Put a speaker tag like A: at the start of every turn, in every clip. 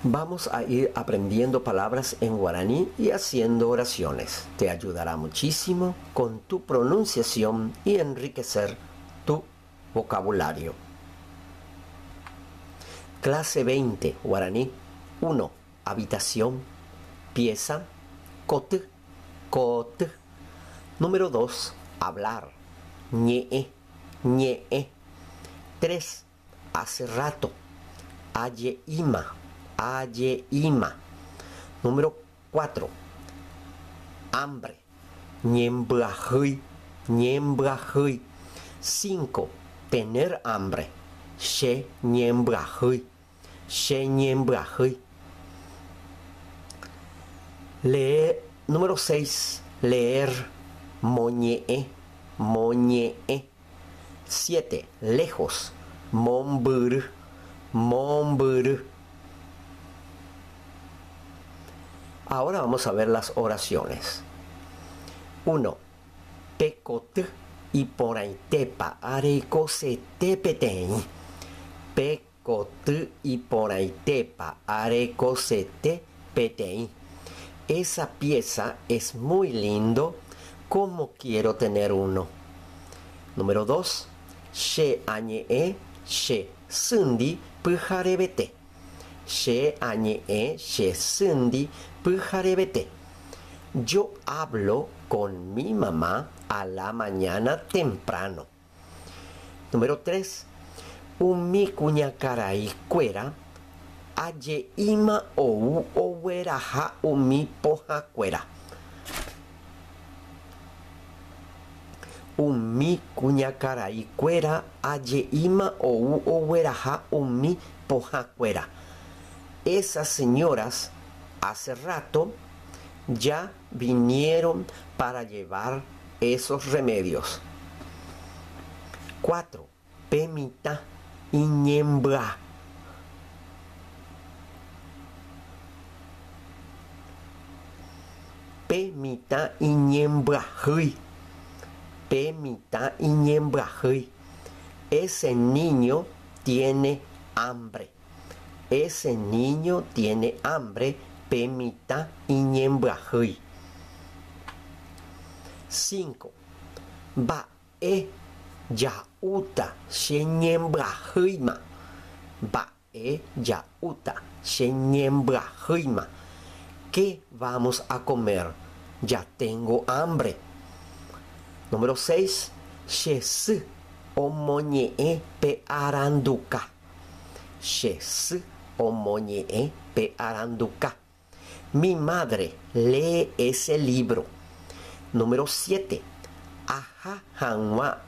A: Vamos a ir aprendiendo palabras en guaraní y haciendo oraciones. Te ayudará muchísimo con tu pronunciación y enriquecer tu vocabulario. Clase 20, guaraní 1. Habitación, pieza, koty, koty. Número 2. Hablar, ñe'ẽ, ñe'ẽ. 3. Hace rato, aje'íma, aje'íma. Número 4. Hambre, ñembyahýi, ñembyahýi. 5. Tener hambre, che ñembyahýi, che ñembyahýi. Leer, número 6. Leer, moñe'ẽ, moñe'ẽ. 7. Lejos, mombyry, mombyry. Ahora vamos a ver las oraciones. 1. Pe koty iporãitépa arekosete peteĩ. Pe koty iporãitépa arekosete peteĩ. Esa pieza es muy lindo, como quiero tener uno. Número 2. Che añe'ẽ che sýndi pyharevete. Che añe'ẽ che sýndi pyharevete. Yo hablo con mi mamá a la mañana temprano. Número 3. Umi kuñakarai kuéra aje'íma ou ogueraha umi pohãkuéra. Umi kuñakarai kuéra aje'íma ou ogueraha umi pohãkuéra. Esas señoras hace rato ya vinieron para llevar esos remedios. 4. Pe mitã iñembya. Pe mitã iñembyahýi. Pe mitã iñembyahýi. Ese niño tiene hambre. Ese niño tiene hambre Pe mitã iñembyahýi. 5. Mba'e ja'úta che ñembyahýima. Mba'e ja'úta che ñembyahýima. Qué vamos a comer? Ya tengo hambre. Número 6. Che sy omoñe'ẽ pe aranduka. Che sy omoñe'ẽ pe aranduka. Mi madre lee ese libro. Número 7. Aha hag̃ua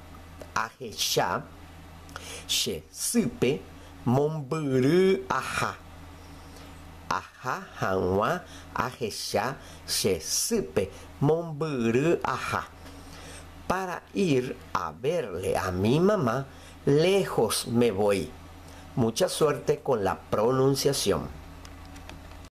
A: ahecha che sýpe mombyry aha. Aha hag̃ua ahecha che sýpe mombyry aha. Para ir a verle a mi mamá, lejos me voy. Mucha suerte con la pronunciación.